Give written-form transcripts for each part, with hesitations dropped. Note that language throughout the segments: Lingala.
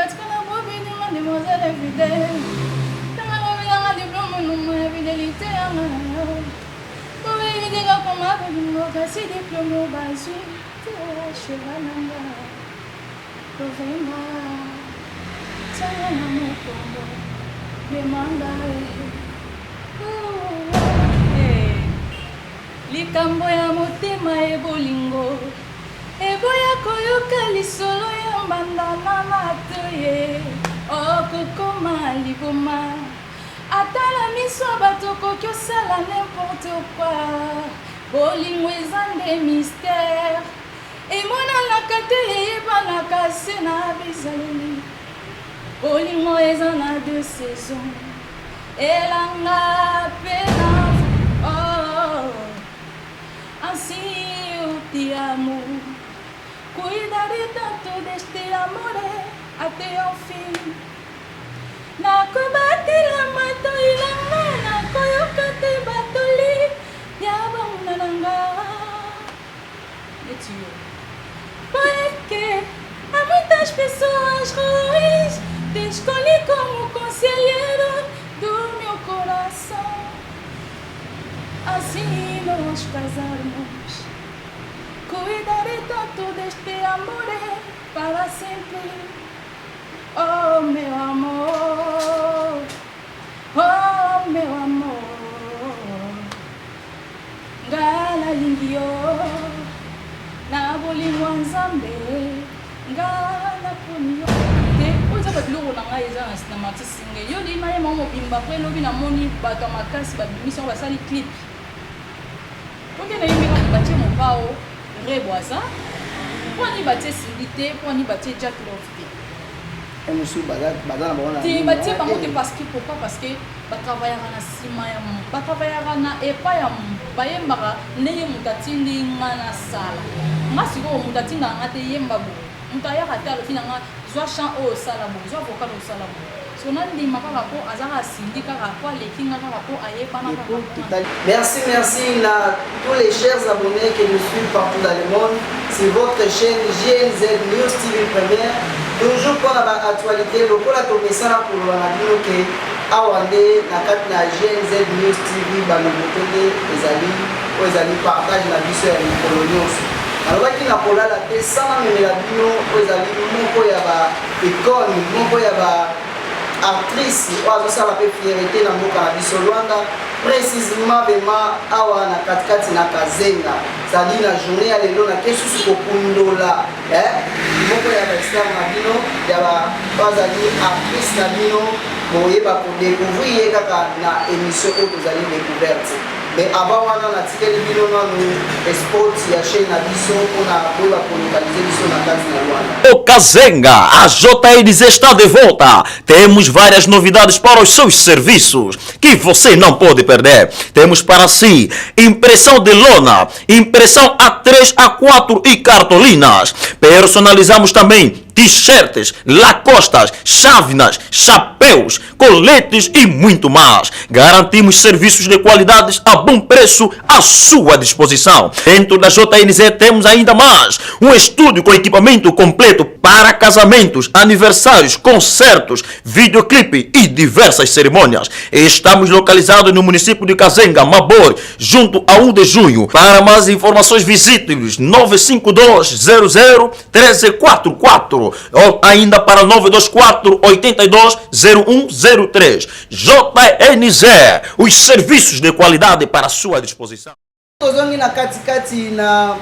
Batikala bobi ni mademoiselle fidèle. Tanga bobi nanga diplôme numa ya fidélité yanga na yo. Bobi ndeka koma bolingo kasi diplôme bazwi te cheval nanga. Lovenga tianga na mokongo memanga eh. Likambo ya motema e bolingo eboya koyoka lisolo ya mbanda na matoye okokoma liboma ata na miso ya bato okoki osala n'importe quoi bolingo eza nde mystère emonanaka te eyebanaka se na bizaleli bolingo eza na deux saisons elanga pe na oh, assim eu te amo cuidarei tanto deste amor até ao fim nakobatela matoi na nga nakoyoka te batoli ya banguna na nga neti yo Porque há muitas pessoas ruins Te escolhi como conselheiro do meu coração Assim nos casarmos Cuidarei tanto deste amor para sempre Oh meu amor Oh meu amor Nga nalingi yo na bolingo ya Nzambe nga naponi yo te oyo eza ba biloko na ngai eza na matisi nge yo olingi nayema yango mobimba po elobi namoni bato ya makasi babimisi yango basali clip po nde nayembi kaka batie mopao rebo aza mpo ani batie Cindy te mpo ani batie Jack Love te. Mosusu baza na bango na te batie bango te parce que pourquoi? Parce que ba travaillaka na sima ya ba travaillaka na epa ya bayembaka ndenge moto atindi nga nasala nga sikoyo moto atindaka nga te yemba boye moto ayaka te alobi na nga zwa chant oyo osala boye zwa vocal oyo osala boye so nandima kaka po aza kaka Cindy kaka po aleki nga kaka po ayebana kaka. Merci merci na tous les chers abonnés qui nous suivent partout dans le monde sur votre chaîne JNZ News TV Première toujours mpona ba actualité lokola tomesana koloba na bino ke awa nde na kati na JNZ News TV ba nouveauté nde ezali oyo ezali partage na biso ya mikolo nyonso. Nalobaki na kolala te sans namemela bino oyo ezali moko ya ba icone, moko ya ba actrice oyo azosala mpe fierté na mboka na biso Luanda, précisément vraiment awa na katikati na Kazenga. C'est-à-dire na journée ya lelo nake susu kokundola eh, moko ya ba star na bino ya ba oyo azali actrice na bino, boyeba kodécouvrir ye kaka na émission oyo tozali découverte. Mais avant wana natikeli bino nanu spot ya chaîne na biso mpona boyeba kolokalize biso na kati na Luanda. O Kazenga, a JNZ está de volta. Temos várias novidades para os seus serviços que você não pode perder. Temos para si impressão de lona, impressão A3, A4 e cartolinas. Personalizamos também t-shirts, lacostas, chávenas, chapéus, coletes e muito mais. Garantimos serviços de qualidade a bom preço à sua disposição. Dentro da JNZ temos ainda mais um estúdio com equipamento completo para casamentos, aniversários, concertos, videoclipe e diversas cerimônias. Estamos localizados no município de Cazenga, Mabor, junto a 1 de junho. Para mais informações, visite-nos 952 00 1344 ou ainda para 924 82 0103. JNZ, os serviços de qualidade para a sua disposição. Tozongi na katikati na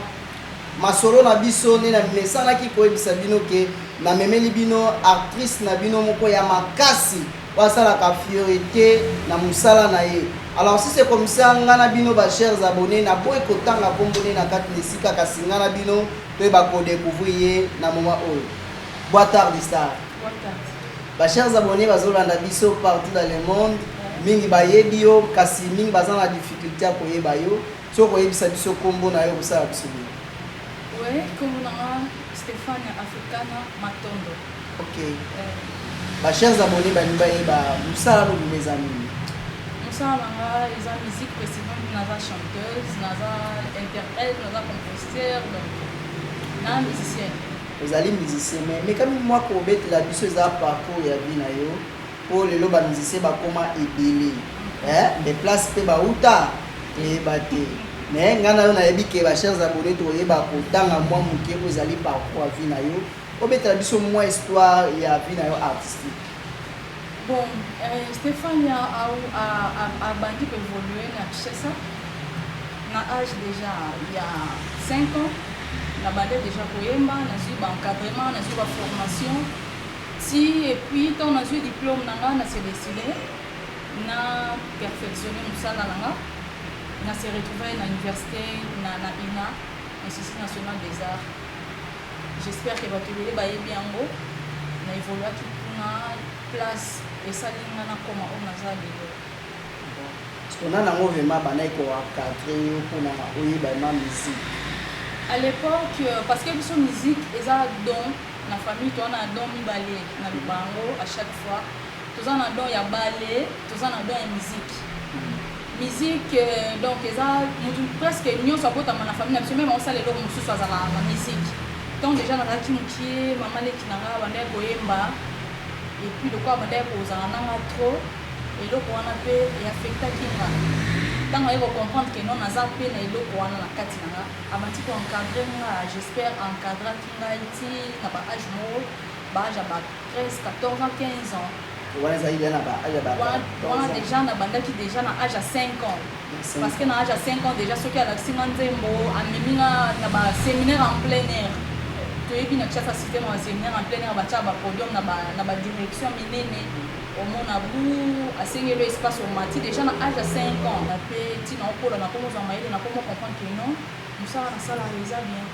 masolo na biso nde namesanaki koyebisa bino ke namemeli bino actrice na bino moko ya makasi oyo asalaka fierté na mosala na ye. Alors si c'est comme ça, nga na bino ba chers abonnés, naboyi kotanga nkombo nde na kati na esika, kasi nga na bino toyeba kodécouvrir ye na moment oyo. Boa tarde, star. Boa tarde. Ba chers abonnés bazolanda biso partout dans le monde, mingi bayebi yo, kasi mingi baza na difficulté ya koyeba yo. Soki koyebisa biso nkombo na yo, kosala biso bien. Ouais, kombo na nga Stéphane Africana Matondo. Ok, ba chers abonnés balingi bayeba mosala bobima eza nini. Mosala na nga eza musique, précisément naza chanteuse, naza interprète, naza compositeur, donc na musicienne. Ozali musicien mais mekami mwa kobetela biso eza parcours ya vie na yo po lelo ba musicien bakoma ebele eh, mais place pe bauta toyeba te mais ngai na yo nayebi ke ba chers abonnés toyeba kotanga mwa moke oyo ezali parcours ya vie na yo. Obetela biso mwa histoire ya vie na yo artistique. Bon, Stephania abandi ko evoluer na Kinshasa na age dejà ya 5 ans. Nabandi dejà koyemba, nazwi ba encadrement, nazwi ba formation ti et puis ntango nazwi diplôme na nga, na se décider na perfectionner mosala na nga, na se retrouver na université na INA, Institut National des Arts. J'espère que bato ebele bayebi yango. Na evoluaki kuna, place esali nga nakoma oyo naza lelo. Parce que nani yango vraiment bandaki ko encadrer yo mpona oyeba ma musique? À l'époque, parce que biso musique eza don na famille, toza na don mibale. Naloba yango à chaque fois, toza na don ya bale, toza na don ya musique. Musique, donc eza mutu presque nyonso abotama na famille na biso, même osala eloko mosusu, azalaka na musique. Ntango déjà nazalaki mokie, mama leki na nga bandaki koyemba et puis lokola bandaki kozala nanga trop, eloko wana mpe eaffectaki nga. Ntango aye kocomprendre ke non, naza mpe na eloko wana na kati na nga, abandi koencadrer nga. J'espère encadraki ngai ti na ba âge moko, ba âge ya ba 13, 14 ans, 15 ans. Wana ezali déjà na ba âge ya ba wana 14 wana ans. Déjà nabandaki déjà na âge ya 5 ans. 5 Parce que na âge ya 5 ans déjà, soki alakisi nga nzembo, amemi nga na baséminaire en plein air. Toyebi na Kinshasa système ya séminaire en plein air, batia bapodium na badirection minene, omona bu asengeli espace, omati déjà na âge ya 5 ans. Na mpe ntina okola, nakomozwa mayele, nakomo comprendre que non, mosala nasalaka eza bien.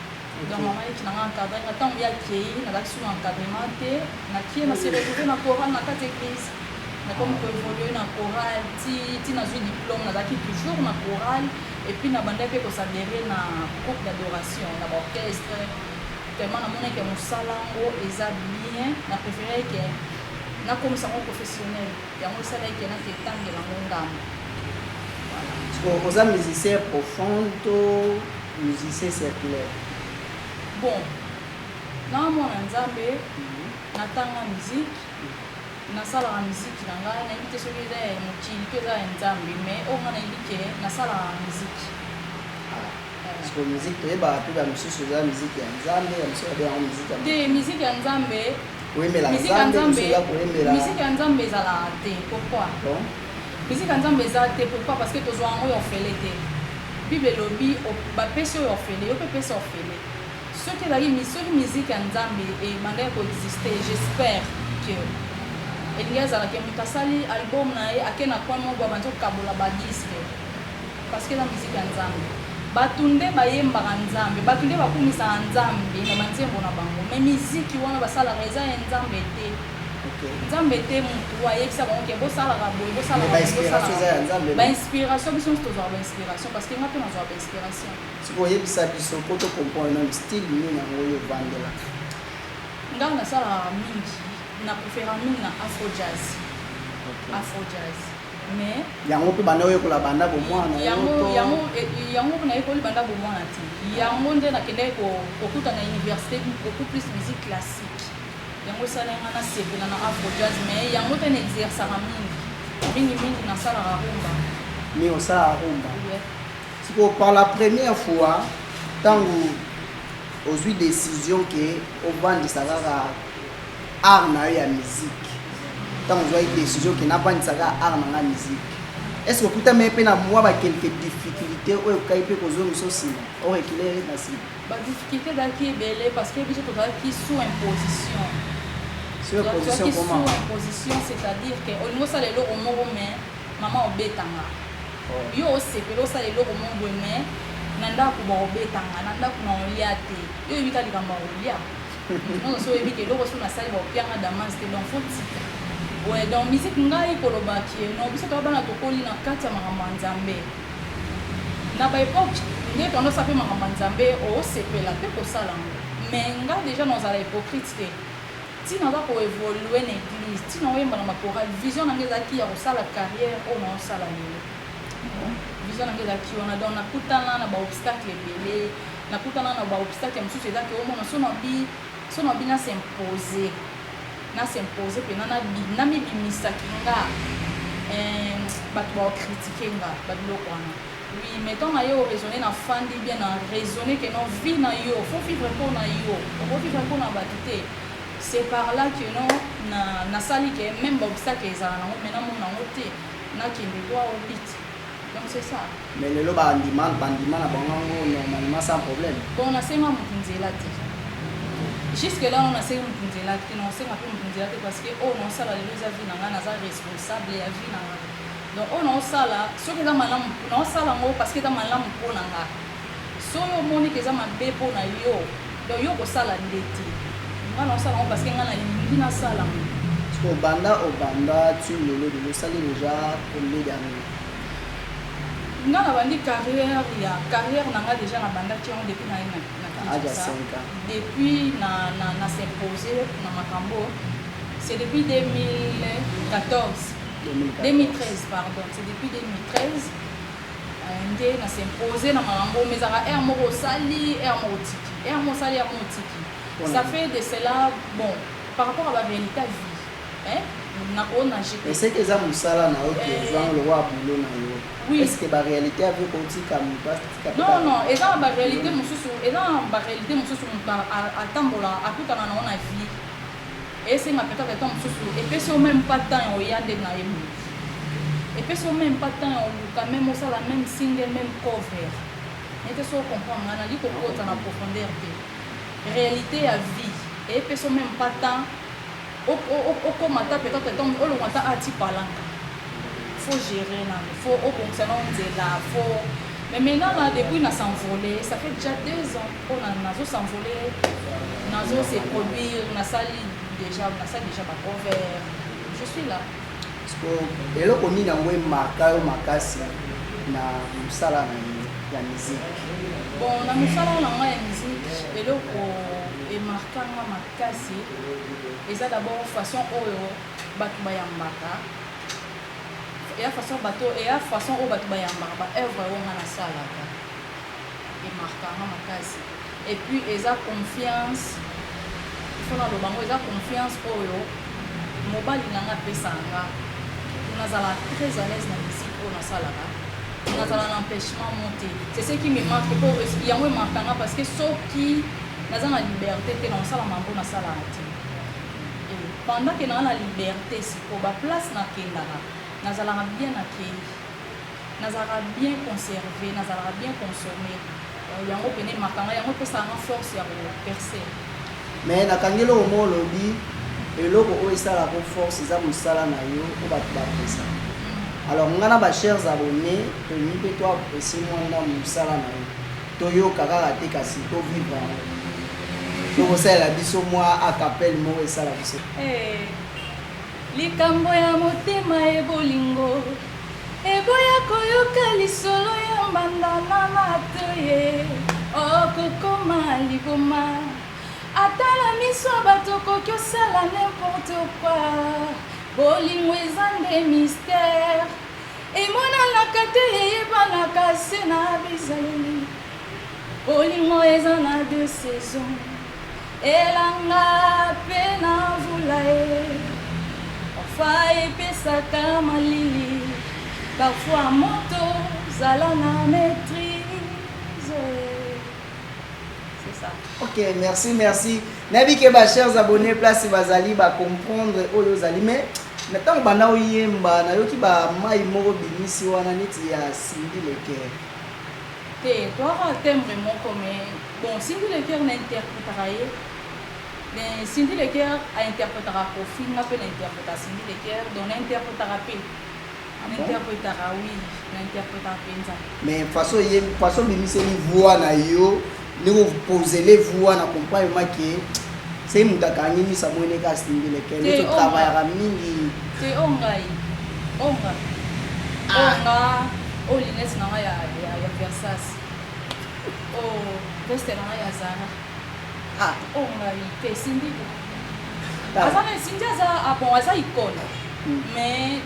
Donc mama leki na nga encadre nga. Ntango ya kei, nazalaki su na encadrement te, nakie na se retrouve na chorale na kati église. Nakomi koévolue na chorale ti ti nazwi diplôme, nazalaki toujours na chorale. Et puis nabandaki mpe koadhérer na groupe d'adoration, na baorchestre, tellement namonaki mosala yango eza bien, na préféré ke nakomisa yango professionnel. Yango esalaki nake etangela yango ngambo. Voilà. Parce que oza musicien profond to musicien circulaire? Bon, na mwana Nzambe, natanga musique, nasalaka musique na ngai. Nayebi te soki eza ya mokili to eza ya Nzambe, mais oyo ngai nayebi ke nasalaka musique. Parce que musique toyebaka mpe, bamosusu eza musique ya Nzambe, ya mosusu babengango musique ya Te, musique ya Nzambe koyembela musique ya Nzambe, mosusu Nzambe eza koyembela. Musique ya Nzambe ezalaka te. Pourquoi? Bon. Musique ya Nzambe eza te. Pourquoi? Parce que tozwa yango ya ofele te. Bible elobi bapesi oyo ofele, yo mpe pesa ofele. Soki ezalaki soki musique ya Nzambe ebandaki koexiste, j'espère que elingi ezalaki moto asali album na ye, ake na coin moko, abandi kokabola badisque, parce que eza musique ya Nzambe. Bato nde bayembaka Nzambe, bato nde bakumisaka Nzambe na banzembo na bango, mais miziki wana basalaka eza ya Nzambe te. Nzambe te motu ayebisa bango ke bosalaka boye, bosalaka Mais bainspiration eza ya Nzambe, non? Bainspiration, biso nyonso tozwaka bainspiration, parce que nga mpe nazwaka bainspiration. Sikoyo oyebisa biso po tocomprendre nano style nini yango oyo ovandelaka. Nga nasalaka mingi, na préféra mingi na afro jazz. Afro jazz, mais Yango mpe banda oyekola banda bomwana yo? Yango To yango yango nayekoli banda bomwana te. Yango nde nakendaki kokuta na université beaucoup plus musique classique. Yango esali nga nasepela na afro jazz, mais yango te na exerçaka mingi mingi mingi. Nasalaka rumba. Mais osalaka rumba? Yeah. Sikoyo, par la première fois ntango ozwi décision ke ovandisa kaka art na yo ya musique, ntango ozwaki décision ke navandisa kaka art na nga ya musique, est ce que okutami mpe na mwa ba quelques difficultés oyo ekokaki mpe kozongisa nsima, oreculer na nsima? Badifficulté ezalaki ebele, parce que biso tozalaki sous imposition. Sur imposition? Tozalaki Comment? Sous imposition, c'est-à-dire ke olingi osala eloko moko, mais mama obetanga. Yo osepela osala eloko moko boye, mais na ndako baobetanga, na ndako na olia te. Yo oyebi ka likambo ya kolia nyonso, so oyebi ke eloko so nasali, baopianga damase te, donc faut tika. Ouais, donc musique, ngai kolobaki non, biso toya bana, tokoli na kati ya makambo ya Nzambe. Na baépoque nde tondosala mpe makambo ya Nzambe, osepela mpe kosala yango, mais nga déjà nazala hypocrite te. Ntina aza koévolue na église, ntina oyemba na bachorale, vision na ngai ezalaki ya kosala carrière oyo naosala lelo. Vision na ngai ezalaki wana. Donc nakutana na baobstacle ebele, nakutana na baobstacle mosusu ezaki omona so na bi. So na bina s'imposer, na s'imposer mpena namibimisaki nga, bato baocritiquer nga babiloko wana. Oui, mais ntango na ye oraisonner, nafandi bien, na raisonner ke non, vie na yo, faut vivre mpo na yo, okovivre mpo na bato te. C'est par là que non, nasali ke même baobstacle ezala nango, mais namona yango te, nakende droit au but. Donc c'est ça. Mais lelo bandima, bandima na bango yango normalement, sans problème? Bon, nasenga motu nzela te jusque là. No, nasengi motu nzela te, naosenga mpe motu nzela te, parce que oyo naosala lelo eza vie na ngai, naza responsable ya vie na ngai. Donc oyo naosala, soki eza malamu, naosala yango parce que eza malamu mpo na nga. Soki omoni ke eza mabe mpo na yo, donc yo kosala nde te. Nga naosala yango parce que nga nalingi nasala yango. Obanda, obanda ti lelo, lelo osali déjà combien d'années? Nga nabandi carrière ya carrière na nga déjà, nabandaki yango depuis na ye na Âge ya Kinshasa. 5 ans. Depuis na s'imposer na makambo, c'est depuis 2014. 2014. 2013, pardon, c'est depuis 2013 nde na s'impose na makambo. Mais ezalaka aire moko osali, aire moko otiki, aire moko osali, aire moko otiki. Ça fait de cela. Bon, par rapport à baréalité ya vie, hein, nakonage te. Eseke eza mosala na yo ke ozwanga lokwa boulot na yo? Oui. Est ce que baréalité ya vie kotika moto atika? Non, non, eza na baréalité mosusu, eza na baréalité mosusu moto atambola, akutana nango na vie, esenga peut-être temps mosusu epesi yo même pas temps ya oya nde na ye boye, epesi yo même pas temps ya oluka même osala même single, même cover nete. So ocomprendre nga, nali kokota na profondeur te. Réalité ya vie epesi yo même pas temps okóma ta peut-être temps olongwa ta ati palanka, faut gérer nano, faut obongisa nano nzela, faut. Mais maintenant là, depuis na s'envoler, ça fait déjà 2 ans mpo nazo s'envoler, nazo se produire, nasali déjà bacover, je suis là. Parce que eloko nini yango emarqua yo makasi na mosala na yo ya musique? Bon, na mosala na ngai ya musique, eloko emarquanga makasi eza d'abord façon oyo bato bayambaka, eya façon bato, eya façon oyo bato bayambaka baœuvre oyo nga nasalaka, emarquanga makasi. Et puis eza confiance, il faut naloba yango, eza confiance oyo mobali na nga apesaka nga. Nazala très à l'aise na musique oyo nasalaka, nazala na empêchement mo te. C'est ce qui me marque, po yango emarquanga, parce que soki naza na liberté te, na kosala mambo nasalaka te. Et pendant ke naa na liberté, sikoyo baplace nakendaka, nazalaka bien accueilli, nazalaka bien conservé, nazalaka bien consommé. Yango pene emarquanga, yango epesaka force ya kopercer. Mais nakangi eloko moko olobi: eloko oyo esalaka force eza mosala na yo oyo bato bapesa. Alors nga na bachers abonnés, tolingi mpe to apprécie mwa ndambo mosala na yo, toyoka kaka te, kasi tovivre yango. Tokosalela biso mwa acapella moko esala biso. Eh, likambo ya motema ebolingo eboya koyoka lisolo ya mbanda na matoye, okokoma liboma. Ata na miso ya bato okoki osala n'importe quoi. Bolingo eza nde mystère, emonanaka te, eyebanaka se na bizaleli. Bolingo eza na deux saisons, elanga mpe na mvula. E parfois epesaka malili, parfois moto. Zala na maîtrise, c'est ça. Ok, merci, merci. Nayebi ke bachers abonnés, place bazali, bacomprendre oyo ozali. Mais na ntango banda oyemba, nayoki bamai moko bimisi wana neti ya Cindy Le Cœur. Te, toaka timbre moko, mais bon, Cindy Le Cœur na interprétaka ye. Mais Cindy Le Cœur ainterprétaka Kofi, nga mpe na interprétaka Cindy Le Cœur. Donc na interprétaka mpe, na interprétaka, oui, na interprétaka mpenza. Mais façon ye, façon bimiseli voix na yo, ndenge oposele voix, na comprendre ma ke sei moto akangi miso, amoni ka Cindy Le Cœur. Te, nde oh, totravaillaka mingi. Te, o ngai, o nga, o nga, o lunette na ngai ya Versace, o veste na ngai ya Zara. Ah. O ngai te, Cindy aza na, Cindy aza, ah bon, aza icône. Mais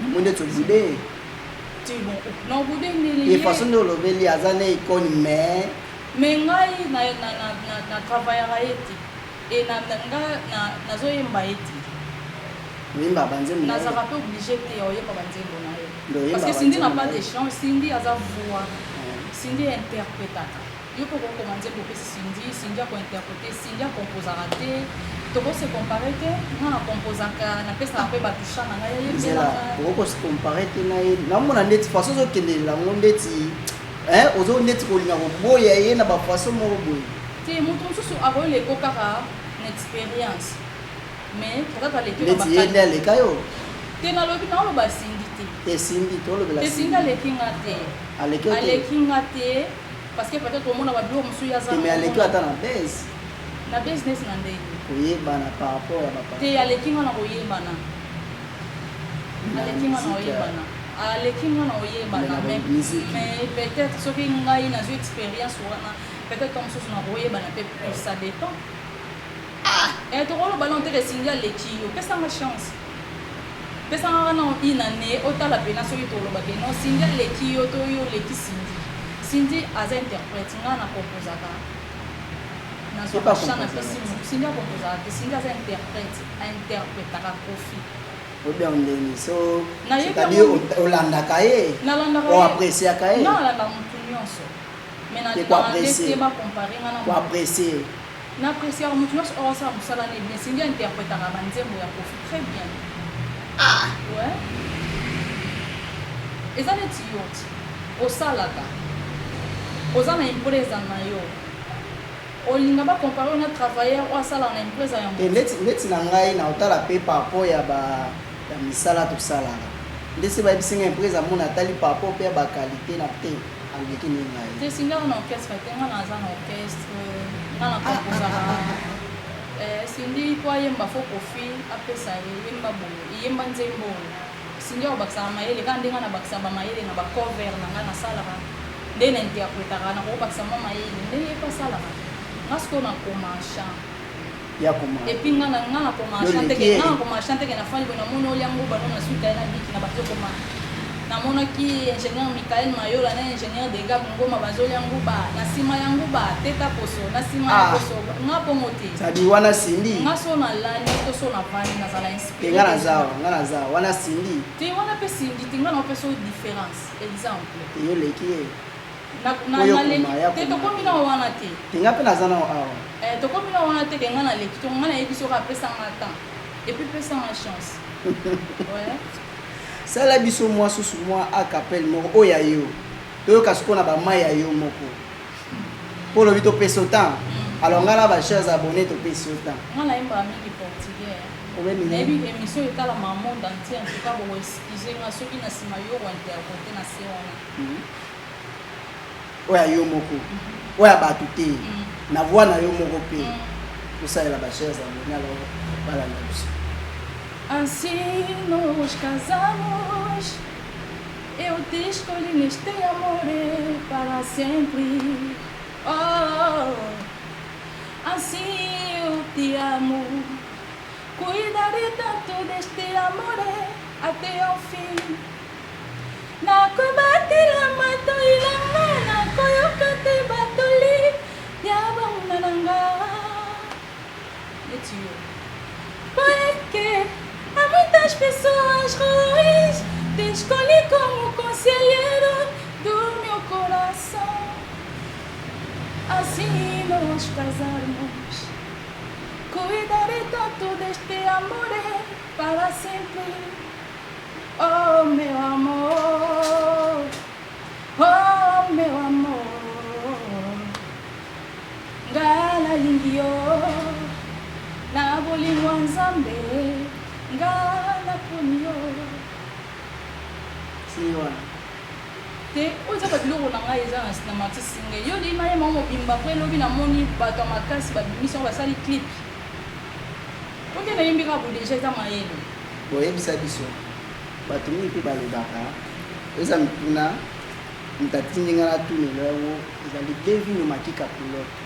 mo nde tobude. Te, bon, na obude ndenge ye façon nde olobeli, aza ne icône, mais Mais ngai na na na na na travaillaka ye te et na na nga na nazo yemba ye te. Oyembaka ba nzembo na ye? Nazalaka pe oblige te ya koyemba ba nzembo na ye. Nde oyembaka Parce que ba Cindy n'a nzembo pas na de ye? chant, Cindy aza voix. Cindy a interpretaka. Yo pe okoki kokoma nzembo opesi Cindy, Cindy ako interpreter, Cindy a composaka te. Toko se comparer te, nga na composaka, napesaka pe batu chant na ngai, ye Zela, ayembelaka. okoki ko se comparer te na ye. Naomona ndeti façon ozokendelela yango ndeti Hein ozo ndeti kolinga koboya ye na ba façon moko boye. Te mutu mususu akoki leko kaka na experience mais peut-etre aleki yo na ba Ndeti ye nde aleka yo? Te nalobi naoloba Cindy te. Te Cindy tolobela Te Cindy aleki nga te. Aleki yo te? Aleki nga te parce que peut-etre omona ba biloko mususu ye aza Te mais aleki yo ata na buzz. Na buzz neti na ndenge? Koyebana par rapport ya ba Te aleki nga na koyebana. Aleki nga na koyebana. Aleki nga na koyebana mais mais peut-etre soki ngai nazui experience wana peut-etre tango mosusu nakoyebana pe plus ça depend. Ah! Eh tokoloba nanu te ke Cindy aleki yo pesa nga chance. Pesa nga kaka nanu une annee otala pena soki tokoloba ke non Cindy aleki yo to yo oleki Cindy. Cindy aza interprète nga na composaka nazwaka chant napesi mutu Cindy a composaka te Cindy aza interprète a interpretaka Koffi. Oyebi yango ndenge nini? So, Nayebi c'est-à-dire yango olandaka ye? Nalandaka O ye. appreciaka ye? Nga nalandaka mutu nionso. Mais Te nalingaka nde ko apprecier. te ba comparer nga na Ko mutu. apprecier. Na appreciaka mutu nionso oyo asala musala ne bien. Cindy a interpretaka ba nzembo ya Koffi très bien. Ah! Ouais. Eza neti yo ti. Osalaka. Oza na impresa na yo. Olinga ba comparer yo na travailleur oyo asalaka na empresa ya Te mutu? ndeti ndeti na ngai na otala pe par rapport ya ba ya misala tosalaka nde se bayebisi ngai empresa mona atali par rapport pe ya ba qualite na te aleki nde ngai. Te Cindy aza na orchestre te nga naza na orchestre nga na composaka eh Cindy po ayemba faut Koffi apesa ye yemba boye yemba nzembo oyo Cindy akobakisaka mayele kaka nde nga nabakisaka ba mayele na ba cover na nga nasalaka Nde na interpretaka nako bakisa mwa mayele nde ye pe asalaka nga sikoyo na koma chant Ye akoma et puis nga na nga na koma Yo chant te oleki ke ye? nga na koma chant te ke na fandi boye na moni olia nguba no na suka ye na biki na bandi okoma na monaki ingenieur Michael Mayola na ingenieur Degab Ngoma bazolia nguba na sima ya nguba teta poso na sima ya Ah! poso nga bongo te C'est à dire wana Cindy? nga so na lali to so na vandi nazala Te inspire nga naza awa nga naza awa wana Cindy? Te wana pe Cindy te nga nao pesa yo difference. Exemple. Te yo oleki ye. Na, na, Po yo na leki okoma, ye te akoma tokomi te. nao wana te. Te nga pe naza nao awa. Eh tokomi nao wana te ke nga na leki to nga nayebi soki apesa nga temps et puis pesa nga chance. Ouais. Sala biso mwa susu mwa a capelle moko oyo ya yo. Toyoka sikoyo na ba mayi ya yo moko. Po olobi topesa yo temps. Alors nga na ba chers abonnes topesi yo temps. Nga nayembaka mingi portugais. Problème nini? Nayebi emission etalama monde entier en tout cas boko excuser nga soki na sima yo oko interpreter na se wana. Oyo ya yo moko. Oyo ya batu te. Na voix na yo moko pe. Osalela ba chers abonnes alors balanda biso. Assim nos casamos Eu te escolhi neste amor para sempre Oh, assim eu te amo Cuidarei tanto deste amor até ao fim Nakobatela matoyi na nga Nakoyoka te batoli ya banguna na nga Neti yo Porque há muitas pessoas ruins Te escolhi como conselheiro do meu coração Assim nos casarmos Cuidarei tanto deste amor para sempre Oh meu amor Oh meu amor Nga nalingi yo Na bolingo ya Nzambe Nga naponi yo. Sini wana. Te oyo eza ba biloko na ngai eza na matisi ngai yo olingi nayemba yango mobimba après lobi namoni bato ya makasi babimisi yango basali clip po nde nayembi kaka boye dejà eza mayele. Bon yebisa biso batu mingi pe balobaka eza mituna mutu atindi nga natunela yango ezali Devino Makika Culotte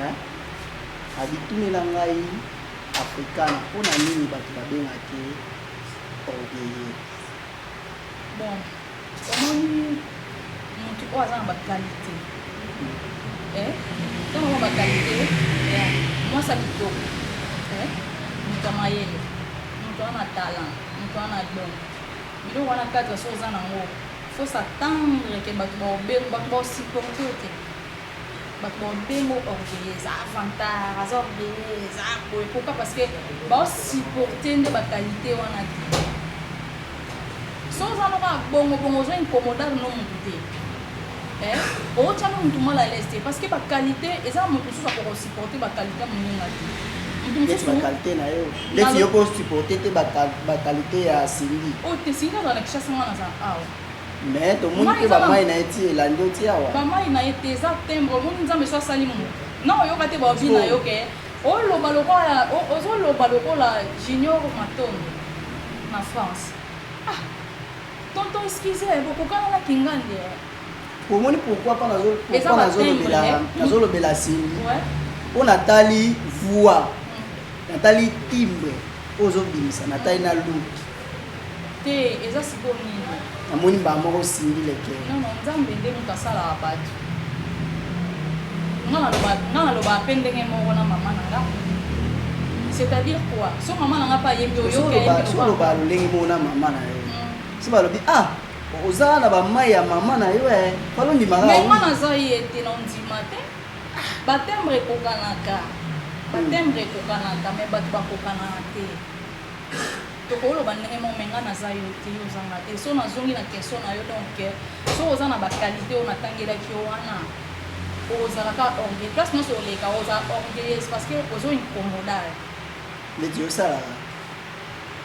hein abi tunela ngai Africana pona nini batu babengaka ye orgueilleux. Bon omoni mutu oyo aza na ba qualite. Eh, ntango yango baqualité ya mwasi ya kitoko, eh, moto ya mayele, moto wana na talent, moto wana na don, biloko wana 4, so oza nango, faut s'attendre ke bato baobenga, bato baosupporte yo te, bato baobenga orgueilleuse, avantage, aza orgueilleuse, boye. Pourquoi? Parce que baosupporte nde baqualité wana te. So oza noko bongo bongo, oza incommodable no motu te, otya no motu mal à l'aise te, parce que baqualité eza, motu mosusu akoka osupporte baqualité moninga te. Motu Neti mosusu baqualité na yo, neti yo kosupporte te baqualité ya Cindy. Oyo te, Cindy azala na Kinshasa, nga naza awa. Mais tomoni mpe bamai na ye ti elandi oti awa. Bamai na ye te, eza timbre. Omoni, Nzambe so asali motu na oyoka te, baobi na yo ke oloba lokola, ozoloba lokola Junior Matondo na France. Ah tonton, excuse, bokokana na kingandi. Omoni pourquoi mpa Eza batimbre. nazolobela Cindy? Mpo natali voix, natali timbre oyo ozobimisa, natali na look. Te, eza sikoyo nini? Namoni mbala moko Cindy Le Cœur. Non, non, Nzambe nde moto asalaka bato. Nga nalobaka mpe ndenge moko na mama na nga, c'est-à-dire quoi, so mama na nga mpe ayembi, oyoki ayembi. So oloba lolenge moko na mama na yo, so balobi: "Ah, oza na bamai ya mama na yo." E falo ndimaka. Mais nga naza ye te, na ondima te. Batimbre ekokanaka, batimbre ekokanaka, mais bato bakokanaka te. Tokoloba ndenge moko, mais nga naza yo te, yo ozanga te. So nazongi na question na yo, donc so oza na baqualité oyo natangelaki yo wana, ozalaka orgueil, place nyonso oleka oza orgueilleuse, parce que ozo incommodable. Neti osalaka.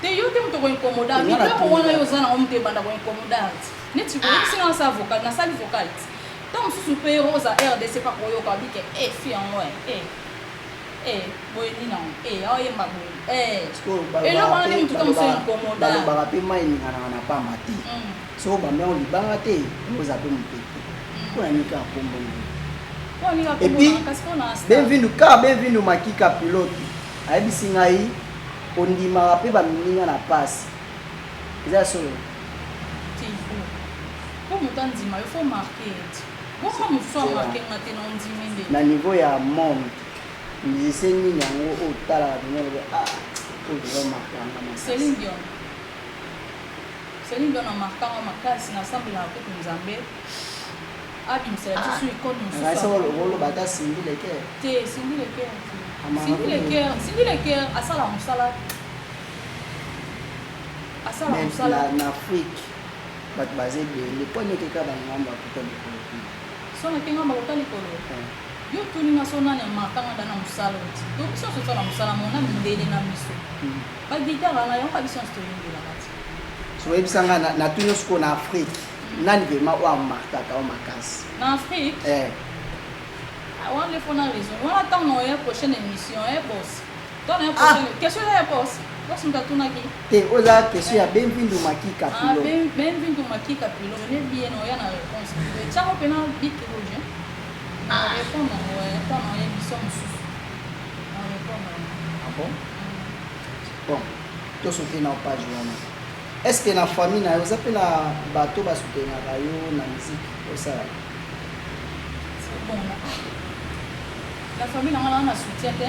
Te, yo te moto koincommoda. Nga na Biloko wana tuni yo oza nango, moto ebanda koincommoda neti boyebisi nga nasala vocal, nasali vocal ti ntango mosusu mpe Rosa RDC pa koyoka bike e fi yango e e boye nini yango e aoyemba boye e eloko wana nde motu ta mosu incommoda. Balobaka mpe mai eninganaka na pamba te. Soko bamyango libanga te, oza mpe mopepe mpona nika ya kombo na yo. Et puis, Benvindu kaka, Benvindu Makika pilote ayebisi ngai ondimaka mpe bamininga na pasi. Eza ya solo? Po moto andima yo, faut marquer ete bongo mosusu amarquer nga te na ondimi nde. Na niveau ya monde, musicien nini yango oyo otalaka pena, olobi: "Ah, oyo vraiment marquanga makasi"? Céline Dion. Céline Dion amarquanga makasi. Nasambelaka kutu Nzambe abimisela biso icône ngai mosusu. Soko oloba ata Cindy Le Cœur. Te, Cindy Le Cœur te. Amaka Cindy kutu. Le Cœur, Cindy Le Cœur asala mosala, asala Mais mosala. na Afrique bato baza ebele, mpo nini okeka bangambo ya kota likolo kuna? So nakenga bakota likolo, yo tuninga so nani amarquanga da na mosala oti to biso nyonso tosala mosala mona mindele na biso baguitare wana, yango biso nyonso toyembelaka ti. So oyebisa ngai, natuni yo sikoyo, na Afrique nani vraiment oyo amarquaka o makasi? Na Afrique? Eh. Wana nde fona raison wana, ntango na oya prochaine émission e bos ntango na ya prochaine question eza ya bos, bos moto atunaki. Te, oyo eza question ya Benvindu Makika. Ah, Pilo. Benvindu Makika pilo ne bien, oya na réponse tiango mpena bic rouge na répondre yango ntango na oya émission mosusu na répondre yango. Ah bon? Bon, tosote na page wana. Est ce que na famille na yo oza mpe na bato basoutenaka yo na musique osala? Bon, na famille na nga naa na soutien te.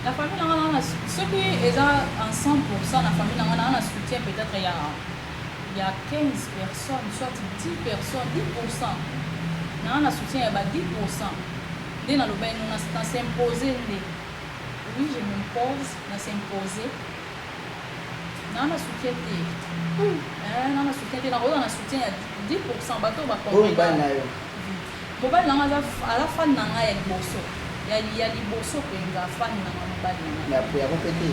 Na famille na nga naa na, soki eza en 100, na famille na nga naa na soutien peut-être ya 15 personnes, soit 10 personnes, 10. Naa na soutien ya ba 10. Nde naloba ino na s'impose nde, oui, je m'impose, na s'impose. Naa na soutien te. Naa na soutien te, nakoza na soutien ya 10, bato Oyo mobali na yo? Mobali na nga aza fan na ngai ya liboso, ya liboso mpenza, fan na nga, mobali na ngai. Yango mpe te?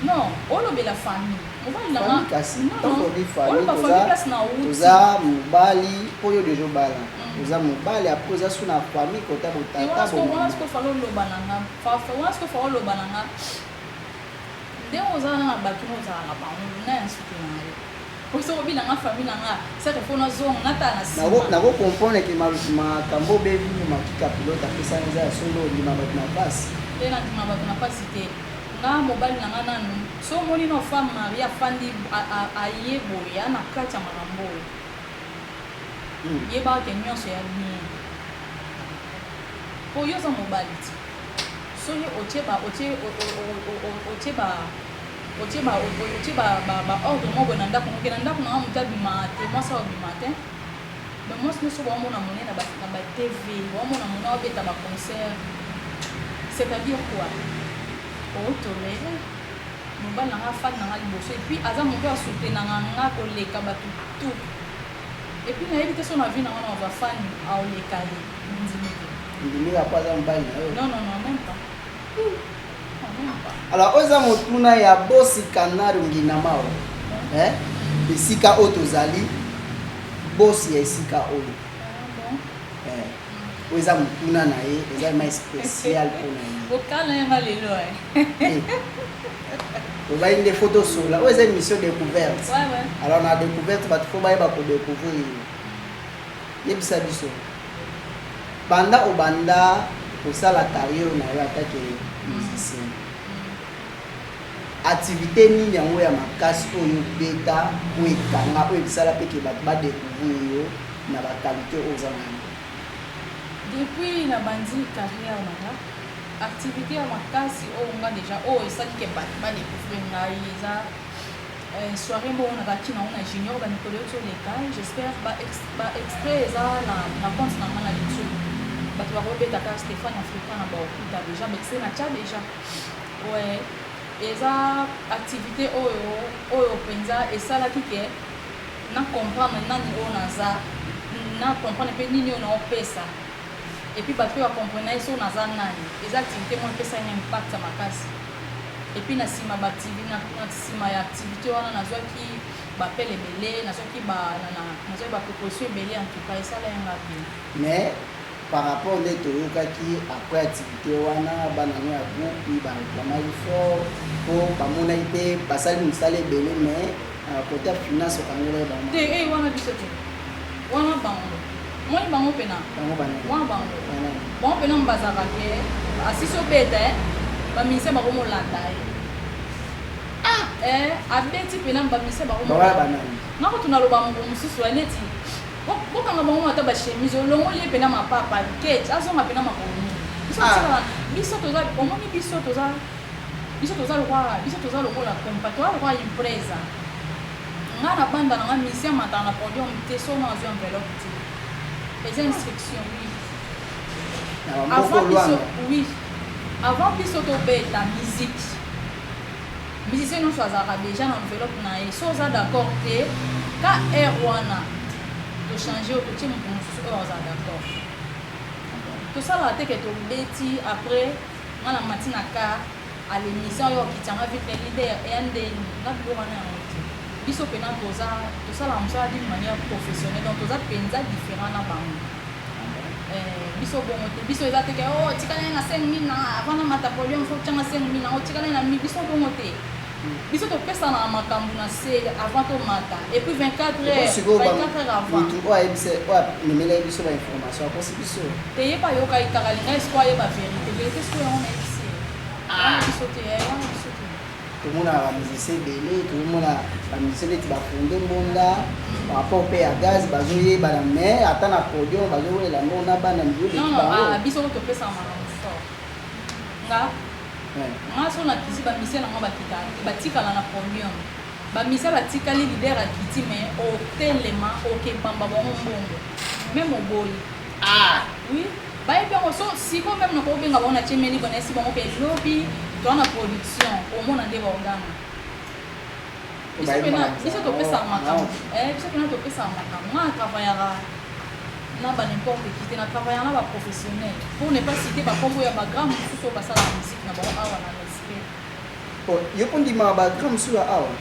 Non, olobela famille, mobali na nga. Kasi oloba famille place na wuti. Toza mobali mpo yo deja obala, oza mobali, après oza su na famille kota botata. Wana siko fala oloba na nga, wana siko fala oloba na nga ndenge ozala na bato no ozala na bango na ya nsuki na yo. Poso obina nga famille na nga, seke fo nazonga natala na nsima. Nakocomprendre ke makambo obebi Makika pilote apesani eza ya solo. Ondima bato na pasi? Te, nandima bato na pasi te. Nga mobali na nga nanu, so omoni no femme mariée afandi aye boye ya na kati ya makambo oyo, yebaka ke nyonso ya bien. Po yo oza mobali ti. Soki otie ba otie otie ba otie ba otie ba ba ordre moko boye na ndako oke na ndako na nga moto abimaka te mwasi awa abima te mais mwasi nyonso baomona mone na ba na ba TV baomona mone aobeta ba concert c'est à dire quoi otolere mobali na nga fan na nga liboso et puis aza moto asoutenaka nga koleka bato tout et puis nayebi te so na vie na nga na ozwa fan aoleka ye. Ndimi te. Ndimi kaka po aza mobali na yo? Non, non, non, même pas. Non, même pas. Alors oyo eza motuna ya Bosi Kanario Nginamao. Eh? Esika oyo tozali bosi ya esika oyo. Ah, bon. Eh. Oyo eza motuna na ye, eza ma spécial mpo na ye. Okala ye nga lelo eh. eh. Tobali nde faut tosola. Oyo eza émission découverte. Ouais, ouais. Alors na découverte bato faut bayeba ko découvrir. Yebisa biso banda obanda kosala carrière na yo ata ke musicien activité nini yango ya makasi oyo obeta oyo ekanga oyo esala mpe ke bato badecouvrir yo na baqualité oyo oza na yango? Depuis nabandi carrière na nga, activité ya makasi oyo nga deja oyo esali ke bato badecouvrir ngai eza Soiree moko nazalaki nango na junior ba mikolo euti oleka, j'espère ba ba extrait eza na na compte na nga na youtube bato bakobeta kaka Stephane Africa na baokuta dejà ba extrait na tia dejà ouais eza activité oyo oyo mpenza esalaki ke na comprendre nani oyo naza na comprendre mpe nini oyo naopesa et puis bato mpe ba comprendre ye so naza nani eza activité moko epesaki nga impact ya makasi. Et puis na sima ba na sima ya activite wana nazwaki ba appel ebele, nazwaki ba nazwaki ba proposition ebele en tout cas esala ye nga bien. Mais par rapport nde toyokaki après activite wana bana no ya groupe ba reclamaki fort po bamonaki pe basali mosala ebele mais cote ya finance okangelaki bango. Te eh wana biso te wana bango omoni bango pena Bango banani? Wana bango Banani? Bango pena bazalaka ke asisi obeta eh ba musiciens bako molanda ye. Ah! Eh abeti pena ba musiciens bako Bango molanda. banani? Nga kutu naloba moko mosusu ya neti bokanga bango ata ba chemise olongoli ye pena mapapa ketch azonga pena makolo mingi. Biso Ah. totikala biso toza omoni biso toza biso toza lokola biso toza lokola compa toza lokola impresa. Nga na banda na nga musicien amataka na podium te soki nga nazwi enveloppe te. Eza instruction oui. Avant biso oui. Avant biso tobeta musique musicien nyonso azalaka dejà na enveloppe na ye soki oza d'accord te ka heure wana to changer yo totie moto mosusu oyo azala d'accord. Tosalaka te ke tobeti après nga na mati na car à l'emission oyo okitisa nga vite leader eya ndeni nga biloko wana yango te biso pena toza tosalaka mosala d'une manière professionnelle donc toza penza différent na bango eh, biso bongo te biso eza te ke oh tikala ye na 5000 na avant na mata podium faut tianga 5000 na otikala ye na 1000 biso bongo te biso topesanaka makambo na se avant tomata et puis 24 heures 24 heures avant mutu oyo ayebisa oyo amemelaki biso ba information akosi biso te ye mpe ayokaki kaka alinga esiko ayeba verité verité sikoyo yango nayebisi ye wana biso te eh, wana biso te tomonaka ba musicien ebele tozomona ba musicien neti bafonde mbonda par rapport mpe ya gaz bazoyebana mais ata na podium bazowelela mbongo na bana milieu non non ah, biso ko topesaka makambo fort nga nga so nakiti ba musicien na nga bakita batikala na podium ba musicien batikali leader akiti mais otelema okebamba bango mbongo meme oboyi ah oui bayebi yango so sikoyo meme nakobenga bango na tiemeli bona esi bango ke lobi toa na production omona nde baoganga biso pena biso topesaka makambo eh, biso pena topesaka makambo nga na travaillaka na ba n'importe qui te na travaillaka na ba professionnel pour ne pas citer bakombo ya bagrand mosusu oyo basalaka musique na bango awa na respect yo mpo ndimaka bagrand mosusu ya awa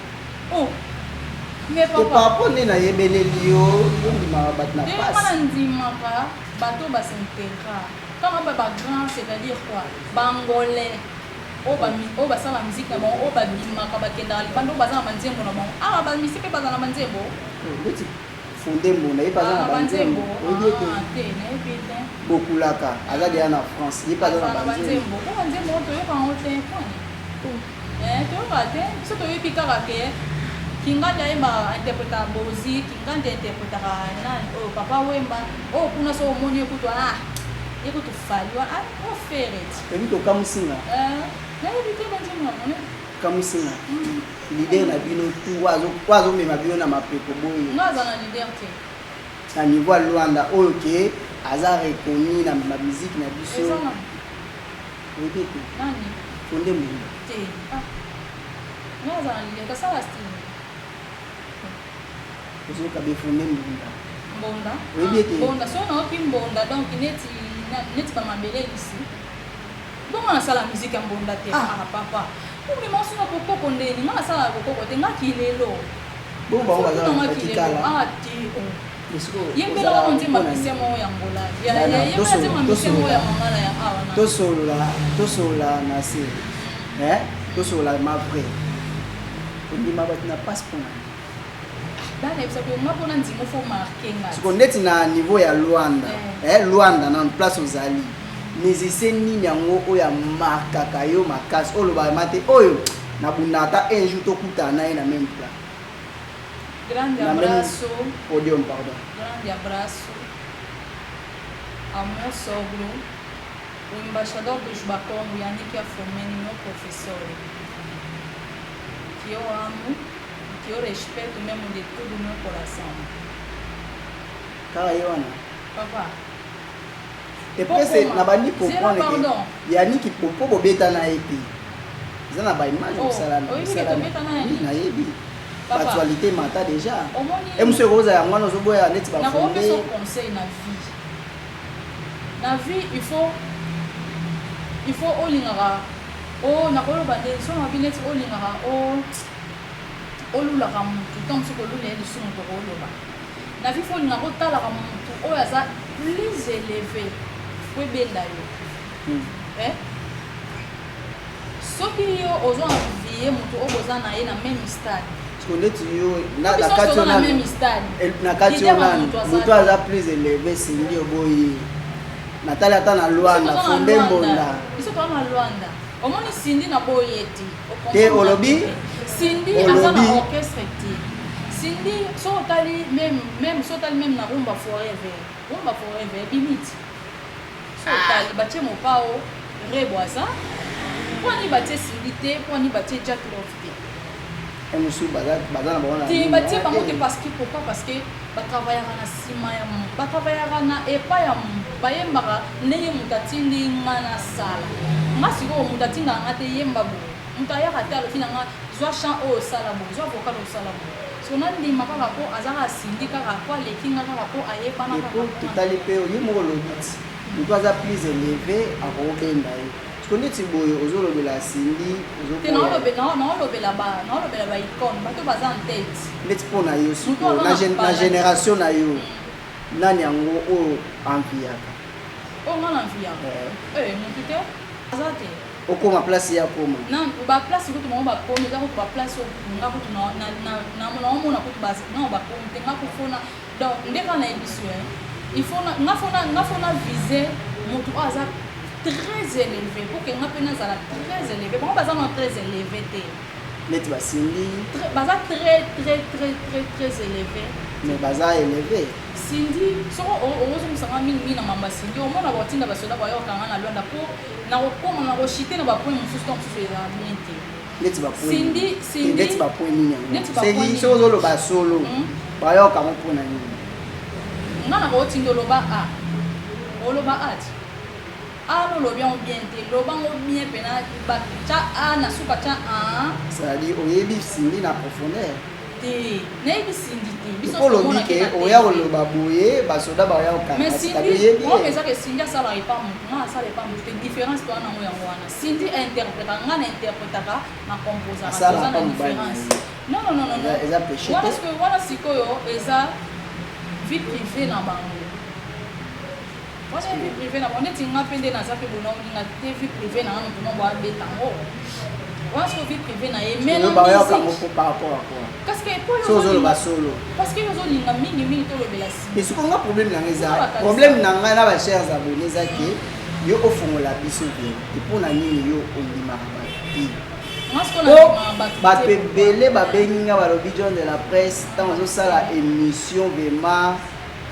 oh mais papa par rapport nde nayebeleli yo yo ndimaka bato na pasi nga ndimaka bato basintegra ntango ba bagrand c'est-à-dire quoi bangolais oyo basala musique na bango oyo babimaka bakendaka libanda oyo baza na banzembo na bango awa bamisi mpe baza na banzembo neti fonde mbonda ye mpe aza na banzembo oyebi ete te nayebi te bokulaka aza deya na france ye mpe aza na banzembo po banzembo oyo toyoka yango te poni toyoka te biso toyebi kaka ke kingandi ayembaka interpretaka bozi kingandi interpretaka nani oyo papa wemba oyo kuna so omoni ye kutu ah. Ye kutu Fally wana ah o Ferre ti. Oyebi ke okamwisi nga. Euh, nayebi te ba nzembo na bango. Okamwisi nga. Leader na bino tout oyo azo oyo azo mema bino na mapeko boye. Nga aza na leader te. Na niveau ya Luanda oyo ke aza reconnu na ba musique na biso. Eza nani? Oyebi ye te? Nani? Fonde Mbunda. Te. Ah. Nga aza na leader te asala style. Ozoyoka be fonde mbonda. Mbonda. Oyebi ete. Mbonda soki nayoki mbonda donc neti neti ba mabele lisi. Bongo nasala musique ya mbonda te. Ah, ah papa. Omema oso na bokoko ndeni nga nasala bokoko te nga kilelo. Bongo bango baza na kikala. Ah te. Oh. Yembela wana nzemba musicien moko ya Angola. Ya yembela nzemba musicien moko ya mangala ya awa na. Tosolola tosolola na se. Eh tosolola ma vrai. Ondima bato na passe pona nini? Bana yebisa ko nga pona ndimo faut marquer nga. Siko ndeti na niveau ya Luanda. Eh, eh Luanda na place ozali. Musicien nini yango oyo amarkaka yo makasi oyo olobaka ma te oyo nabunda ata un jour tokutana na ye na même plat. Grande abraço. Podium pardon. Grande abraço ao meu sogro, o embaixador dos Bakongo Yannick Afomeni, meu professor. Que eu amo e que eu respeito mesmo de todo o meu coração. Kaka ye wana. Papa. Te presse na bandi comprendre que Yannick po bobeta na ye te. Eza na ba image oh, osala na osala na nayebi. Actualité mata déjà. E musu ekozala yango wana ozoboya neti ba fondé. Nakopesa conseil na vie. Na vie il faut olingaka Oh nakoloba nde soki nalobi neti olingaka o olulaka mutu ntango mosusu kolula ye lisumu tokoloba na vie fo olingaka otalaka mutu oyo aza plus eleve po ebenda yo hmm. eh? soki yo ozo envie mutu oyo boza na ye na meme stade ndeti yo na kati yo na kati yo nanu moto aza plus eleve sindi oboyi Natali ata na Luanda, Fonde Mbonda. Biso toza na Luanda. Omoni Cindy na boye te. Te olobi? Cindy aza na orchestre te. Cindy so otali même même so otali même na Rumba Forever. Rumba Forever ebimi ti. So otali batie Mopao, Rebo aza. Mpo nini batie Cindy te, mpo nini batie Jack Love te. Mosusu baza na bango na te batie bango te parce que pourquoi parce que ba travaillaka na sima ya mutu ba travaillaka na epa ya mutu bayembaka ndenge mutu atindi nga nasala nga sikoyo mutu atindaka nga te yemba boye mutu ayaka te alobi na nga zwa chant oyo osala boye zwa vocal oyo osala boye so nandima kaka po aza kaka Cindy kaka po aleki nga kaka po ayebana kaka po totali pe yo moko olobi ti mutu aza plus eleve akobenda yo Siko ndeti boye ozolobela Cindy te naolobela ba naolobela ba icone bato baza en tete ndeti mpo na yo sikoyo na generation na yo nani yango oyo enviaka oyo nga na enviaka eh. eh mutu te aza te okoma place ye akoma na ba place kutu bango bakomi eza kutu ba place oyo kutu nga kutu naomona kutu nao bakomi te nga kufona donc nde kaka nayebisi yo il faut nga faut nga faut na viser mutu oyo aza très élevé pour que nga mpe nazala très élevé bango baza na très élevé te neti basimbi baza très très très très très élevé mais baza élevé Cindy soko okozongisa nga mingi mingi na mamba Cindy omona bakotinda basoda bayokanga na Luanda mpo nakokoma nakoshite na bapoint mosusu ntango mosusu ezala bien te neti ba point Cindy Cindy neti ba point nini yango neti ba point soki ozoloba solo hmm? bayoka yango mpo na nini nga na kotinda oloba a oloba a ti a lolobi yango bien te loba yango bien mpena tya a na suka tya a c'est-à-dire oyebi Cindy na profondeur te nayebi Cindy te biso olobi ke oya koloba boye basoda baya kokanga mais Cindy oyo eza ke Cindy asalaka epa motu nga asala epa motu te différence toa nango yango wana Cindy a interpretaka nga na interpretaka na composaka toza na différence non non non non eza péché wana sikoyo wana sikoyo eza vie privée na bango wana vie privée na bango neti nga mpe nde naza mpe bona olinga te vie privée na nga moto moko abeta yango wana sikoyo vie privée na ye mais na musique par rapport à quoi parce que so ozoloba solo parce que ozolinga mingi mingi tolobela si sikoyo nga problème na nga eza problème na ngai na ba chers abonnés eza ke Yo ofongola biso verite mpo na nini yo ondimaka bato te? Po bato ebele babengi nga balobi John de la presse ntango ozosala émission vraiment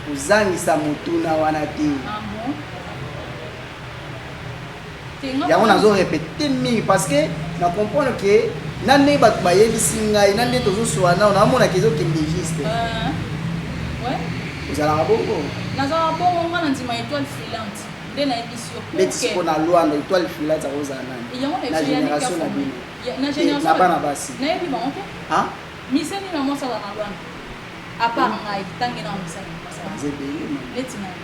kozangisa motuna wana te. Ah bon? Yango nazo répéter mingi parce que na comprendre que na ndenge bato bayebisi ngai, na ndenge tozoswana nao, namonaka ezokende juste. Ozalaka bongo? Nazalaka bongo. Nga na ndima étoile filante nde nayebisi yo. Ndeti siko na Lwanda, étoile filante akozala nani na génération na bino, na bana basi? Nayebi bango te. Miseni na mwasi aza na Lwanda à part ngai, ntange na misani. Baza ebele. Neti nani?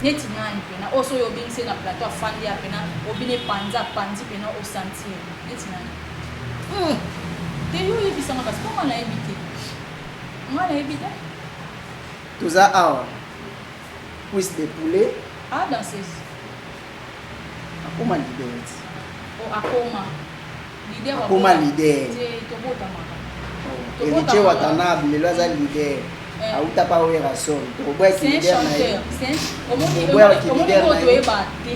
Neti nani mpena oyo soki obengisi na plateau, afandi ya pena obini epanza apanzi mpena osentir neti nani te? Yo oyebisanga kasi, mpo nga nayebi te, nga nayebi te. Toza awa, cuisse de poulet. Ah, danseuse. Akoma leader. O akoma leader. Akoma leader. Te, tobotamaka. Héritier Watanabe lelo aza leader, auta pa Werrason. Tokoboyaki leader na ye, tokoboyaki leader na ye. Toyeba te.